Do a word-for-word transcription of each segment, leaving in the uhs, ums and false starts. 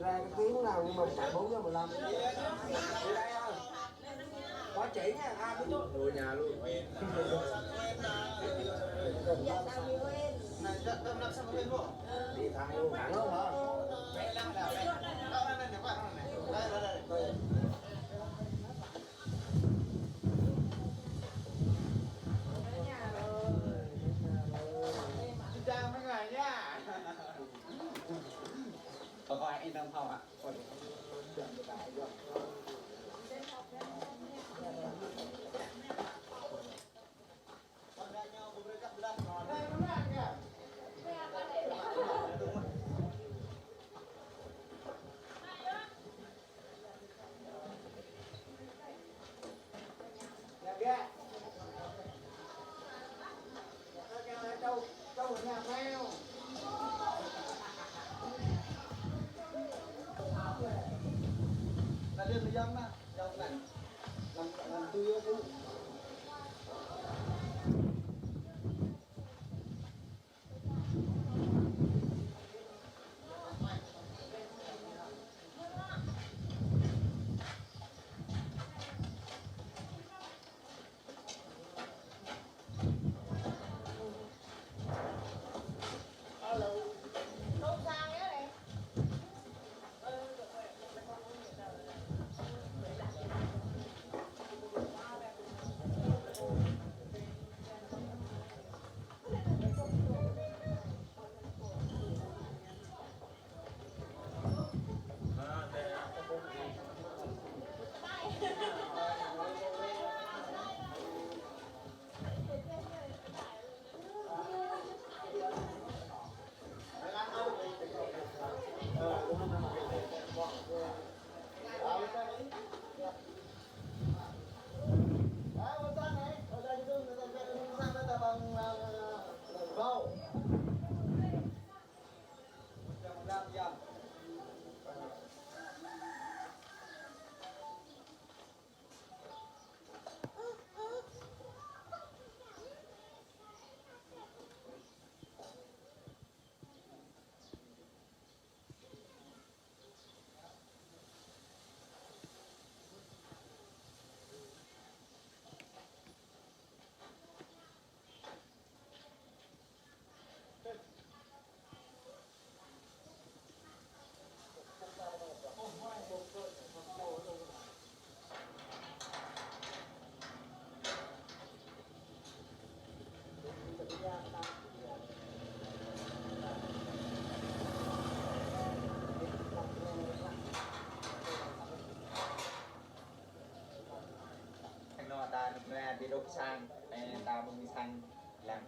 Ra cái tuyến nào nhưng mà chạy bốn giờ mười lăm. Đi đây không? Có chỉ nha, à, biết chút. Ngồi nhà luôn. Đi thẳng luôn, thẳng luôn hả? Chào mấy người nha. Có coi yên tâm không ạ? Thang anŭn ta nŭk nua ƀu dŏ sang, ơ, ta mơ̆ng sang lăng.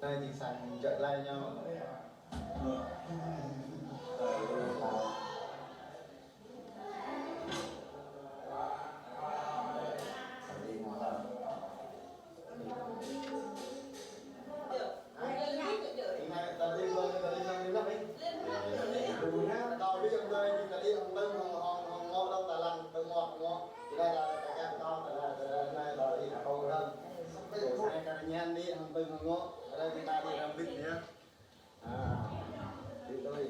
Jing sang jăk lai ñu. Ơ, đi thôi.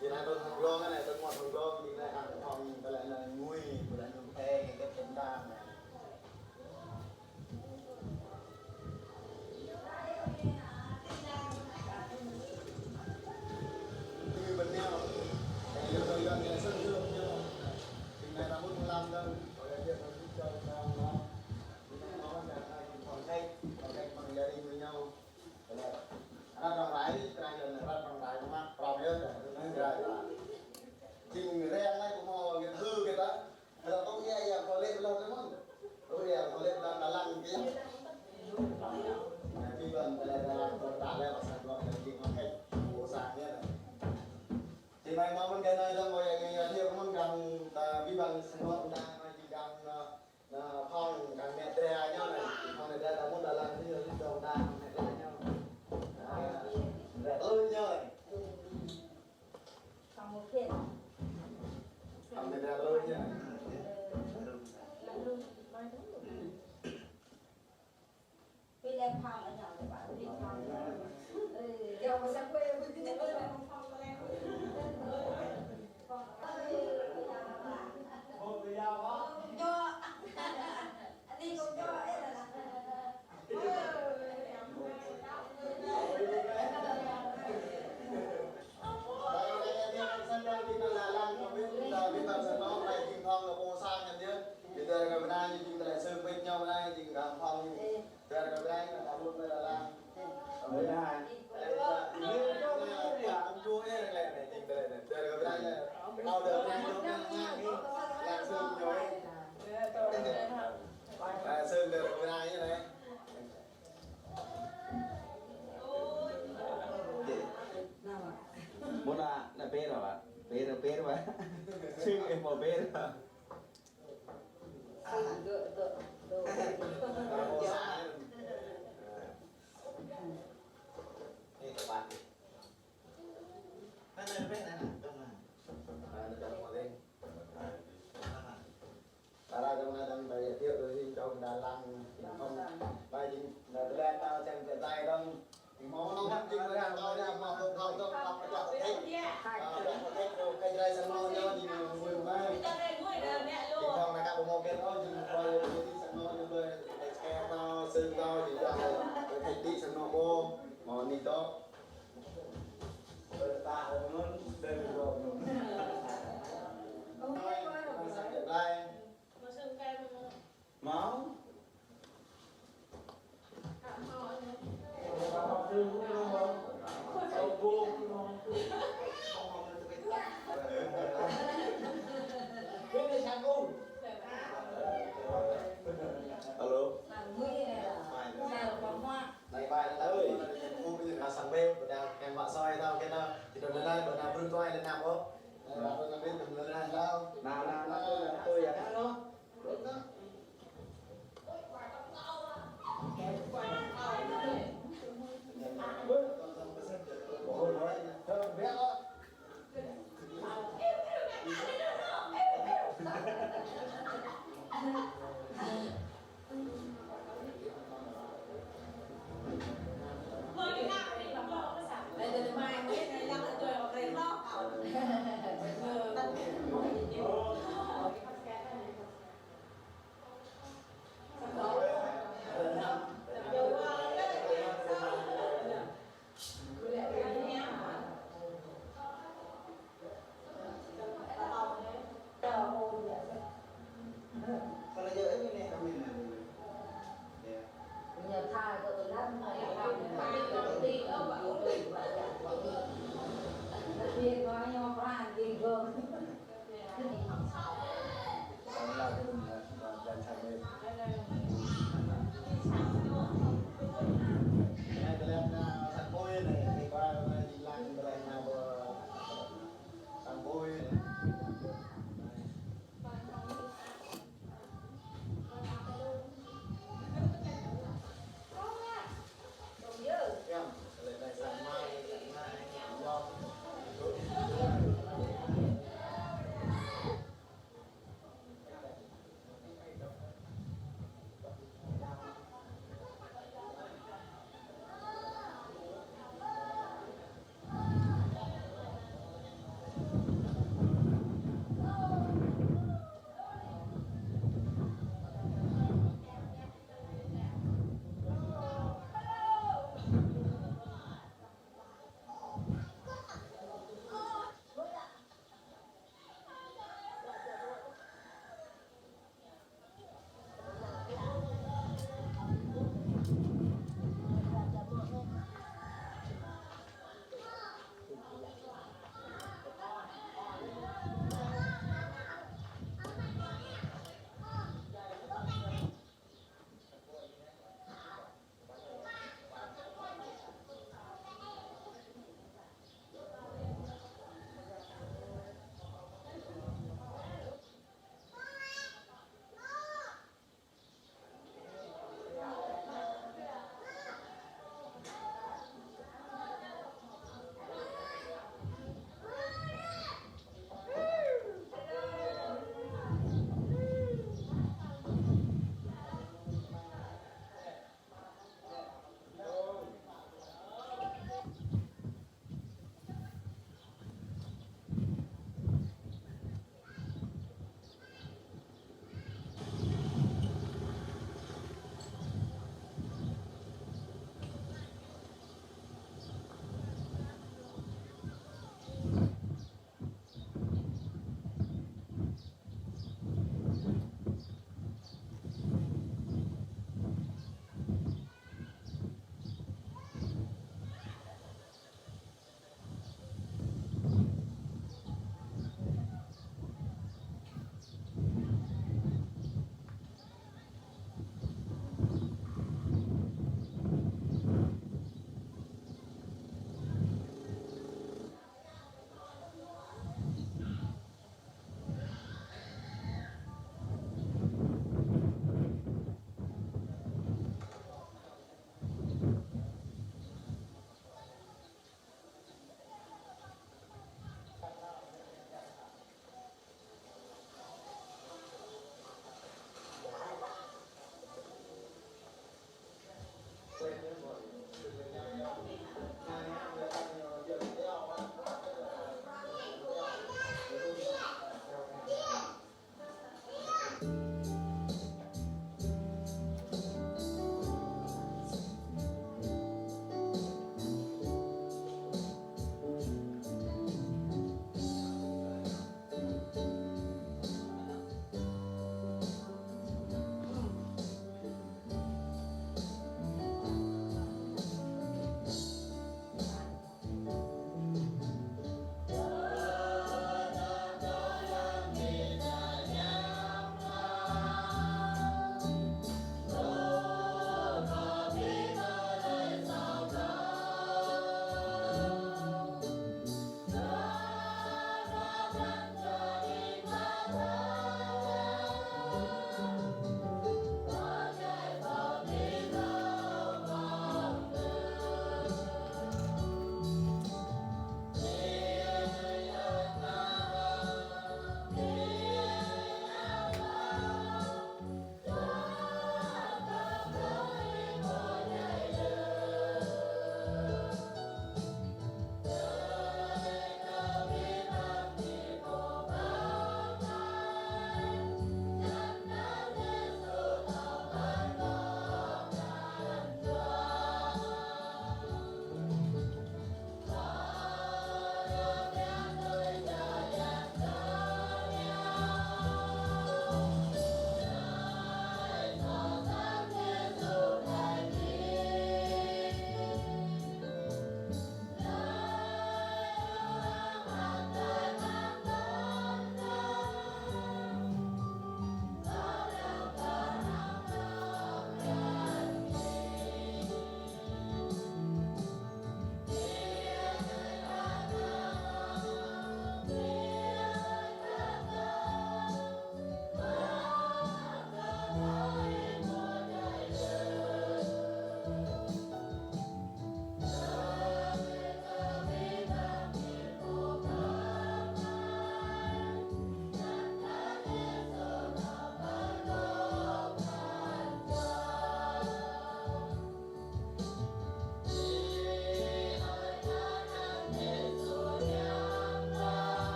Jing anai tơl hơglông anai, tơl mơ̆n hơglông, jing anai ăn hŏng tơlơi anai ngui, tơlơi anai phe, cái tơl ta anai. Như bên nhau, cái tơl gần cái sân thượng kia. Jing anai rambut malam dong, kalau dia rambut jauh, jauh, jauh. Jing anai mơ̆n, jing anai, jing anai, jing anai, jing anai. Ră rong rai, kra yơh ră rong rai mă, prong yơh, kra yơh. Jing reng anai kơ mơ̆ gĕt hư gĕt ta. Kơ tong ia ia kơ lĕ lŏn mơ̆n. Tong ia kơ lĕ lŏn ta lăng kơ ia. Anai pơblang kơ lĕ ta lăng kơ ta lĕ, pơsang dŏ kơ jing mă kĕ. Pơsang yơh. Jing mai mơ̆n kơ anai lăng kơ ia ia ia mơ̆n găng ta pơblang sang dŏ ta jing găng, ơ, Nah, phong kang mẹ dra ñu anai, phong mẹ dra ta mŭt dalam ñu, dong ta mẹ dra ñu. Nah, mẹ dra tơlơi ñu anai. Phong một phiên. Phong mẹ dra tơlơi ñu anai. Lalu, mai tu. Pin lem phong ở nhà các bạn, pin phong. Ừ, giờ mà sắp quê, phong lem. Phong lem. Phong lem. Anai kâo dŏ, ơ, lă lă. Ơ, sơ̆ đơr bơnai ñu anai. Mơ̆n anai, anai pêr hă, pêr, pêr hă. Sơ̆ ih mơ̆ pêr hă. Ơ, anai pêr anai, anai, anai. Anai, anai, anai. Tơlơi anai đang ta giới thiệu rồi thì trong Đà Lạt thì không, đây thì là tơlơi ta xem cái giai đoạn thì máu nó vẫn chính là đang nói là máu không thâu tốc, tốc, tốc, tốc, tốc, tốc, tốc, tốc, cái giai đoạn nó nhớ thì mười mai. Thì không là các bộ môn kết nối thì coi như tí sang nó như bơi, cái xe nó, sưng nó thì ra, cái thành tí sang nó bô, mà đi đó. Bơi ta, bơi mướn, bơi mướn. Nói, nói sang cái giai đoạn. Máu. Alo. Này bài ơi. Hôm nay là sang bếp, bữa nào em vợ soi tao cái nào, thì tôi lên đây, bữa nào Bruce tôi lên nạp không? Nè, nè, nè, tôi, tôi, tôi, tôi, Kalau jauh ini nih, kami nih. Ya. Punya thai kok tuh kan, tapi kalau yang perang gitu. Kalau lah, belum ya, dan sampai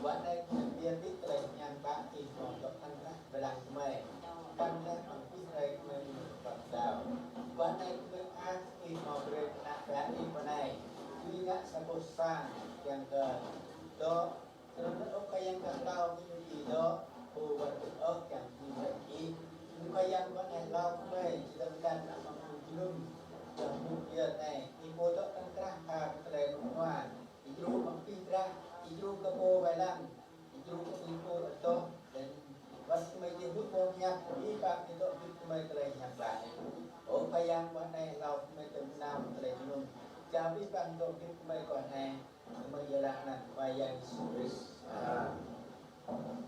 Wơ̆t anai gơmơi pơyơr ƀiă tơlơi hiam klă Ih hmâo dŏ tơ̆ng krah ƀơi lăng gơmơi. Kăn lĕ pơ̆ng pih rai gơmơi mơ̆ng pơ̆ng đao. Wơ̆t anai gơmơi ăh Ih hmâo brơi kơ ană bă Ih pơ anai. Tui ngă sa boh sang kiăng kơ dŏ. Tơdang ôh Khua Yang kơ đao gơmơi či dŏ, pô wơ̆t ƀơi ôh kiăng či wơ̆t Ih. Ơ Khua Yang, wơ̆t anai hlâo gơmơi, či dŏ kăn ană mơ̆ng jơnum, dŏ mơ̆ng pơyơr anai, Ih pô dŏ tơ̆ng krah pha kơ tơlơi rơnŭk rơnua. Ih djru pơ̆ng pih drah, Ih djru kơ pô wai lăng, Ih djru kơ ƀing pô adoh, laih anŭn wơ̆t gơmơi či hmư̆ boh hiăp Ih pap Ih dŏ hơbĭt gơmơi tơlơi hiam klă. Ơ Khua Yang, wơ̆t anai hlâo gơmơi tơm nao tơlơi jơnum. Jao abih bang dŏ hơbĭt gơmơi kơ anai, gơmơi iâu laĭ anăn Khua Yang Yêsu Krist. Amen.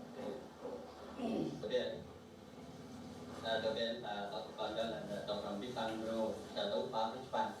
Tơbiă. Ta tơbiă, ta tŏk kơpal jơlan, ta tŏk hrŏm abih bang mrô, ta tŏk pă abih bang.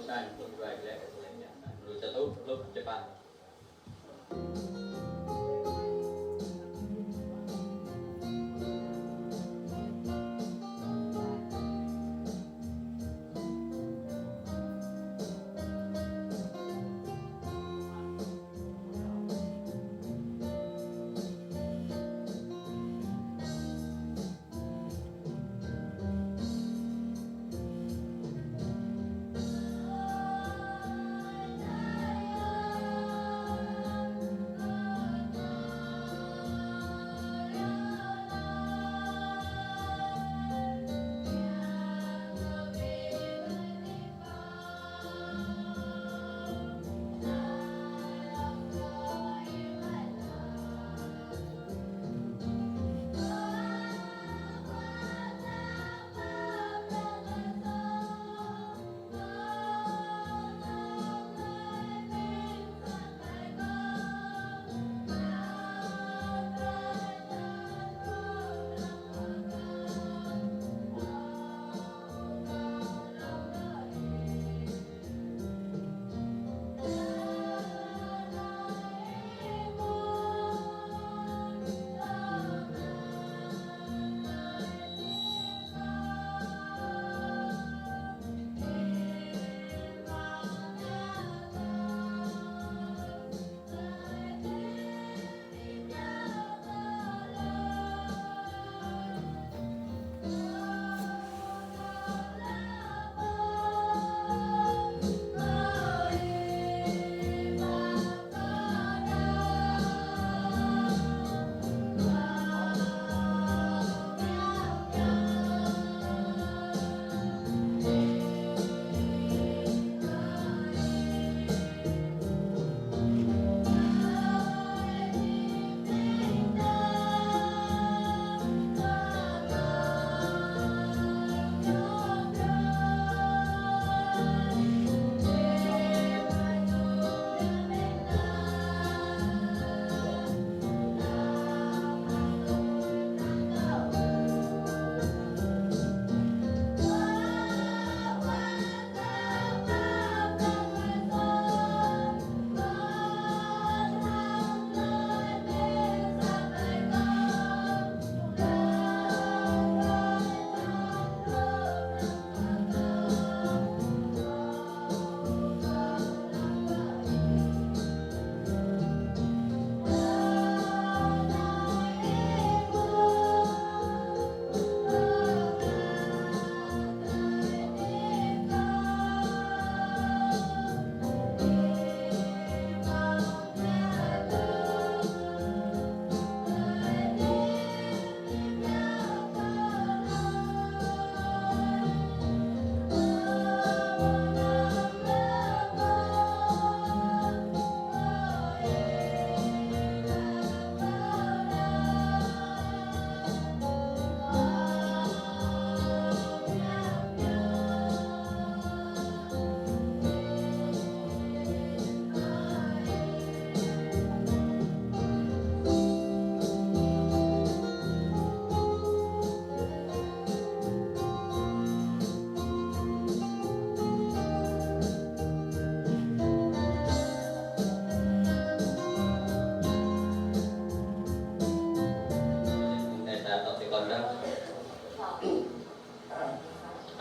Sang, dua, glaĭ, glaĭ, glaĭ. Lu čatu, lu čepat.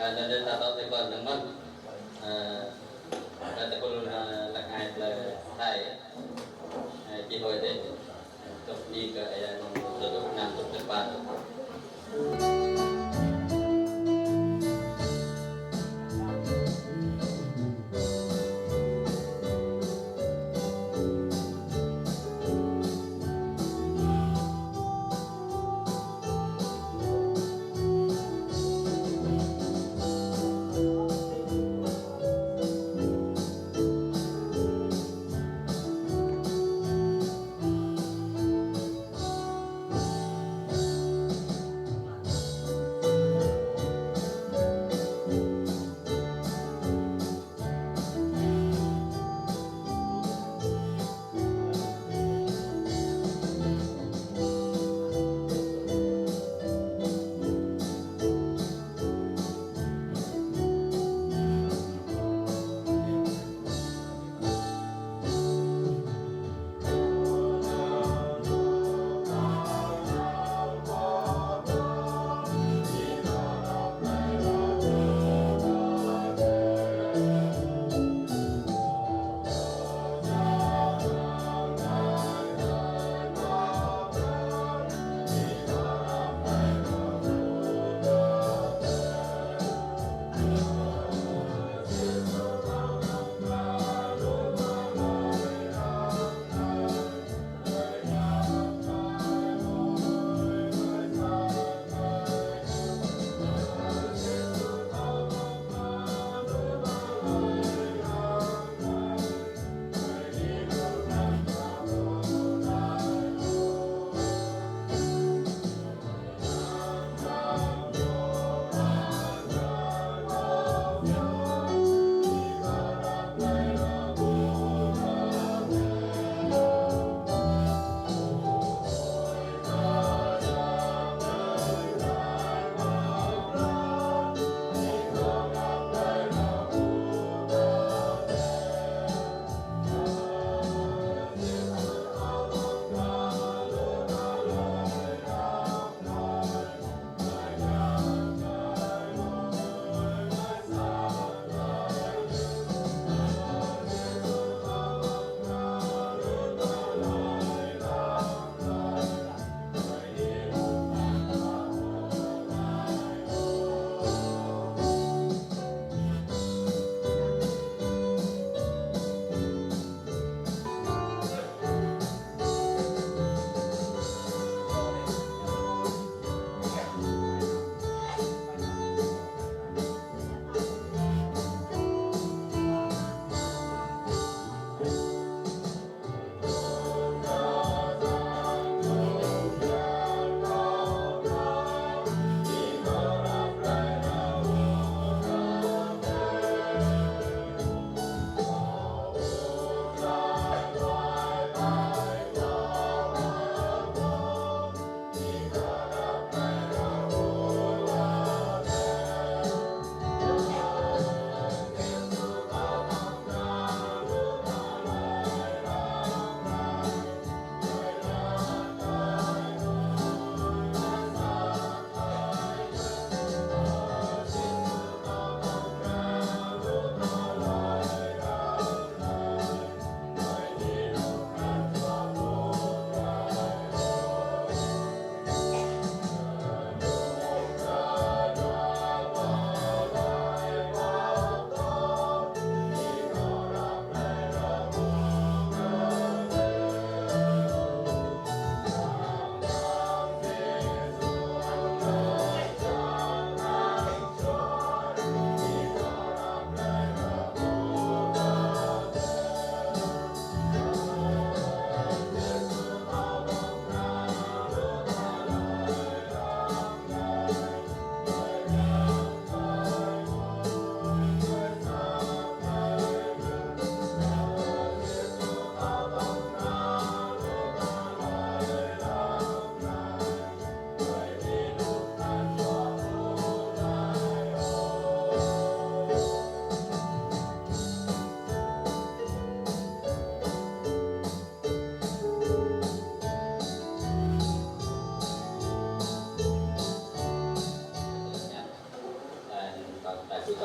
Ơ, anŭn, anŭn ta tŏ tui kơ anŭn mơ̆n. Ơ, ta tui kơ anŭn, ơ, lăk ai tơlơi Thai. Ơ, či hơi dih. Tŏ ni kơ ơi anŭn tơdŭ anŭn tŏ tơpă.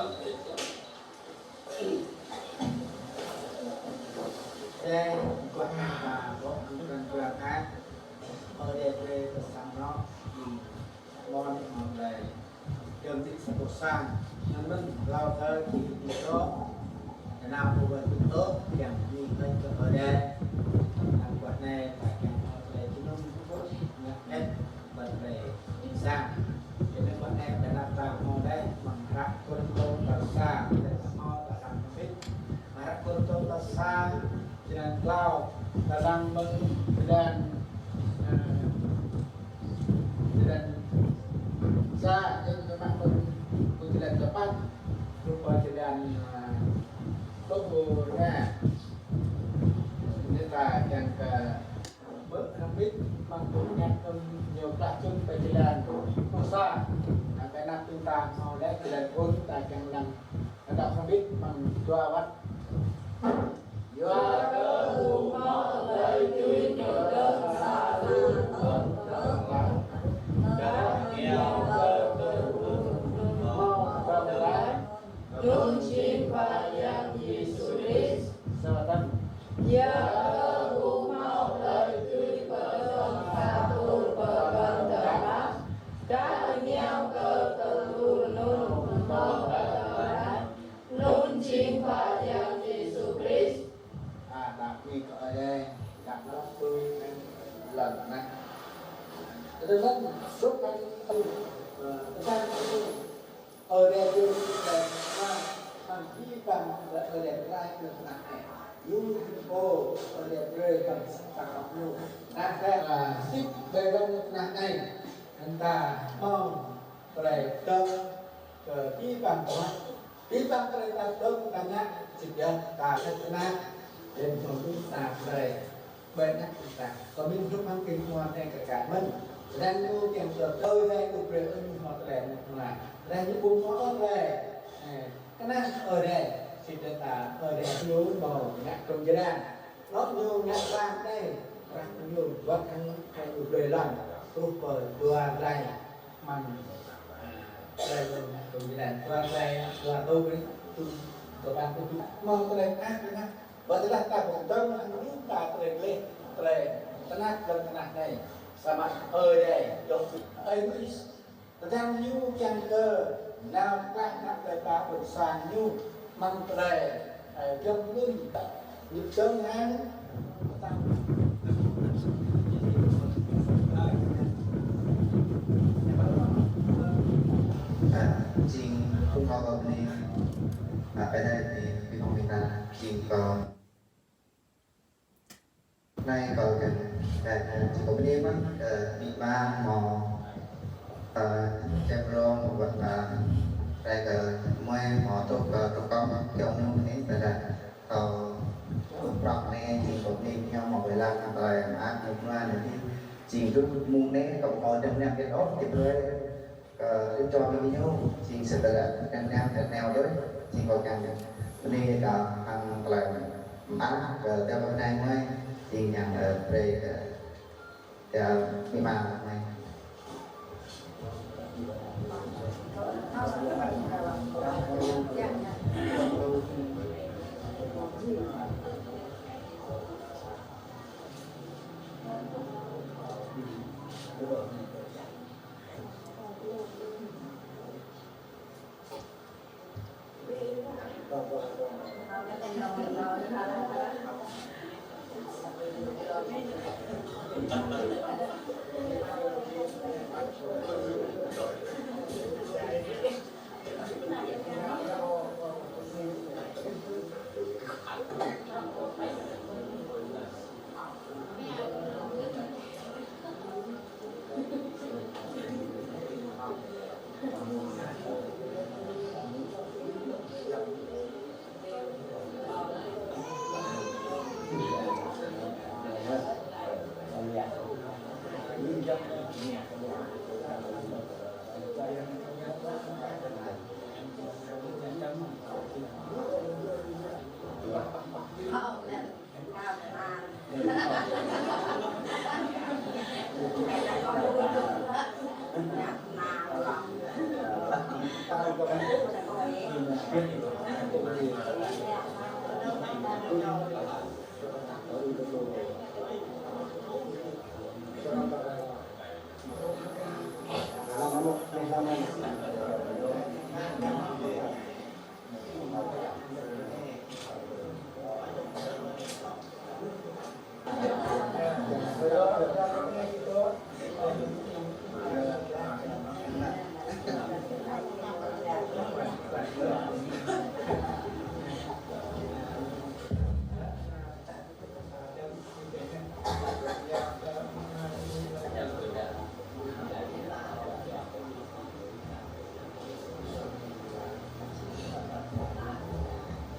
Ơ Adai, guah ta bŏ hăng pran jua Ih. Ơ Adai, brơi kơ sang anŏ, ƀing mơnuih hmâo tơlơi dơ̆ng dĭ sa boh sang, anŭn mơ̆n hlâo kơ či ƀing gơ̆, tơnap pơwơ̆t ƀing gơ̆, kiăng ƀing gơ̆ kơ Ih. Anŭn guah anai ta kiăng hmâo tơlơi jơnum, ngă anet, ƀơi tơlơi ƀing sang. Jơnum guah anai ta năp ta hmâo laih, amăng hră Kôrintô tal sa, ta hmâo ta lăng mơbit. Hră Kôrintô tal sa, črăn klâo, ta lăng mơ̆ng črăn, ơ, črăn sa, črăn sa mă mơ̆ng, mơ̆ng črăn sapăn, truh pơ črăn, ơ, pluh rơma. Anai ta kiăng kơ bơ hrăm bit, mơ̆ng ƀuh ngă kơ ñu klah čŭn pơ črăn pluh sa. Anŭn ta năp ƀing ta hmâo laih črăn phŭn ta kiăng lăng. Anŭn hrăm bit mơ̆ng dua wơ̆t. Yua kơ ƀu hmâo tơlơi dưi kơ dơ̆ng sa tơlơi, ta kiăng kơ tơlơi hmâo tơlơi, anŭn jing Khua Yang Yêsu Krist. Sơdang. Yua kơ ƀu hmâo tơlơi dưi kơ dơ̆ng sa tơlơi pơkŏn tơpă, ta kiăng kơ tơlơi anŭn hmâo tơlơi, anŭn jing Khua Yang Yêsu Krist. A, ta ƀuh kơ Ơi Adai, ta ƀuh tui lŏn anai. Tơdang anŭn, sŭk anŭn, ơ, tơdang anŭn, Ơi Adai ƀuh tơlơi anai, hăng abih bang tơlơi Ơi Adai pơklaih kơ ană anai. Ñu pô Ơi Adai brơi kơ sang anŏ ñu. Anŭn kơ, a, sĭt ƀơi lŏn ană anai, anŭn ta hmâo tơlơi dơ̆ng kơ abih bang bruă. Abih bang tơlơi ta dơ̆ng ta ngă, sĭt yơh ta hơ̆t tơnap, laih anŭn ta brơi. Ƀơi anăp ta, kơ ƀing hrup hăng ƀing hmua anai kơ kar mơ̆n. Tơdang ñu kiăng kơ Ơi Adai kơ brơi ôh ñu hmâo tơlơi anŭn hmâo. Tơdang ñu ƀu hmâo ôh tơlơi. Ơ, kơnang Ơi Adai, sĭt ta Ơi Adai ñu hmâo ngă trŭn jơlan. Anŏ ñu ngă tlam anai, rah ñu wơ̆t hăng hai ñu brơi lăng, truh pơ dua rơlai. Mơ̆ng, ơ, tơlơi anŭn ngă trŭn jơlan, dua rơlai, dua tô anai, tŭ, tơpăn tŭ, hmâo tơlơi ăh, ăh. Ƀơi tơlơi ta ƀuh dơ̆ng hăng ñu ta tơlơi gleh, tơlơi tơnap lŏn tơnah anai. Samơ̆ Ơi Adai dŏ, Ơi Adai, tơdang ñu kiăng kơ nao pơklaih ană plei pla ƀôn sang ñu, mơ̆ng tơlơi, ơ, giŏng hlŭn, ñu dơ̆ng hăng, tơdang. Ơ, jing phung hmâo kơ anai, ơ, Ơi Adai anai, ƀing hmâo ƀing ta, jing kơ Anai kâo kiăng, ơ, ơ, či kâo bơni mơ̆n, ơ, amĭ ama hmâo, ơ, čem rong, wơ̆t, ơ, rai kơ mơi hmâo truh kơ, truh kơ, kiăng ñu anai, tơdah kâo prŏng anai, či kâo bơni ñu hmâo wai lăng, tơlơi mơak ñu mơnuă anai, jing truh mông anai, kâo hmâo dơ̆ng mơnam kiăng ôh, kiăng brơi. Kơ tui čô ñu, jing sĭt tơlơi dơ̆ng mơnam tơlơi nao đôč, jing kâo kiăng bơni kơ hăng tơlơi mơak kơ tơlơi pơmơnai mơi, jing kiăng, ơ, brơi kơ tơlơi mơak mơi.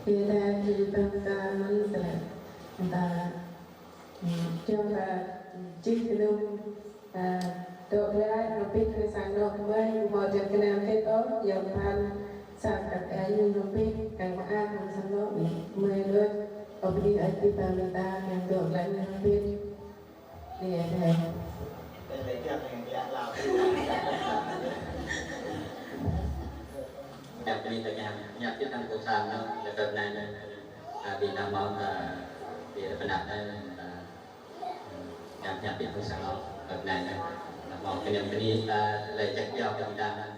Kita di bangsa manusia, kita, hmm, kita, hmm, jing kơnung, ah, dŏ glaĭ, hơbĭt kơ sang anŏ gơmơi, hmâo dơ̆ng kơnam kơ tŏ, yua pran, sang kăt ai ñu hơbĭt, kơ mơak, hăng sang anŏ gơmơi đôč, ơ bơni ơi Adai ƀing ta, kiăng dŏ glaĭ ñu hơbĭt. Iya, iya. Ñăp ni ta ñăp, ñăp ni ta kơsang anŭn, lĕ kơ anai anŭn. A, ƀing ta hmâo, a, ƀing ta pơnăp anŭn, a, ñăp, ñăp ni ta kơsang anŭn, lĕ kơ anai anŭn. Hmâo kơ ñăp ni ta lĕ ček yua kơ ƀing ta anŭn.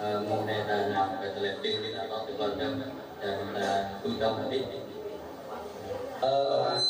Ơ, mông anai ta nao kơ tơlơi pĭt, ta tŏk tơguan dơ̆ng, ta, ta tui tŏng hơbĭt. Ơ,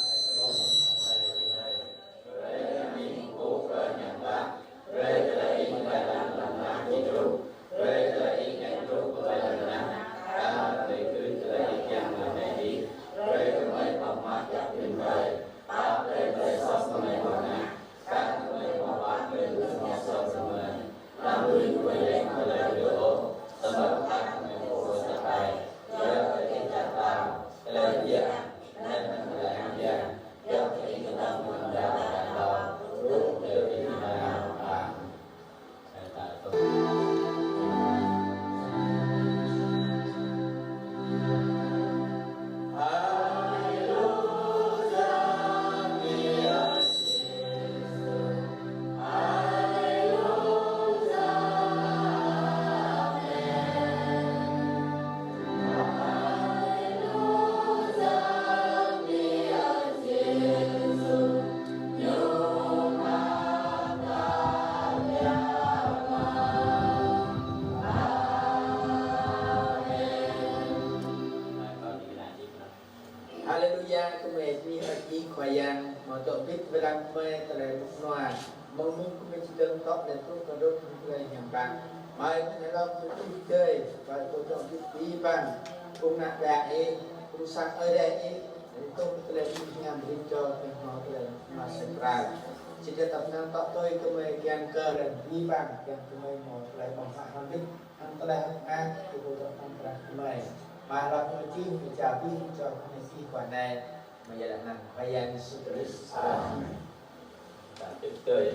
Haleluya, kơmơi bơni hơơč Khua Yang, hmâo dŏ bĭt wai lăng kơmơi tơlơi rơnŭk rơnua. Mơ̆ng mơ̆ng kơmơi či dơ̆ng tŏk lĕ truh kơ đŭt tơlơi hiam klă. Mơi kơmơi lŏm tui tui dơi, wai kơ dŏ bĭt abih bang phung ană ƀă ih, phung sang Ơi Adai ih, rơtuh tơlơi hiam rĭm čô, kơ hmâo tơlơi rơnŭk rơnua sĭt pral. Či dơ̆ng tơnap tŏk tui kơmơi kiăng kơ lĕ abih bang, kiăng kơmơi hmâo tơlơi ƀơ̆ng huă hrŏm hơbĭt, hăng tơlơi hơ̆k mơak, kơ pơtô hăng prăk kơmơi. Mơi lăp kơmơi čih, kơ čar abih, čar kơmơi čih kơ anai, mơi yơh lăp anăn Khua Yang Yêsu Krist. Amen. Ta tui tui.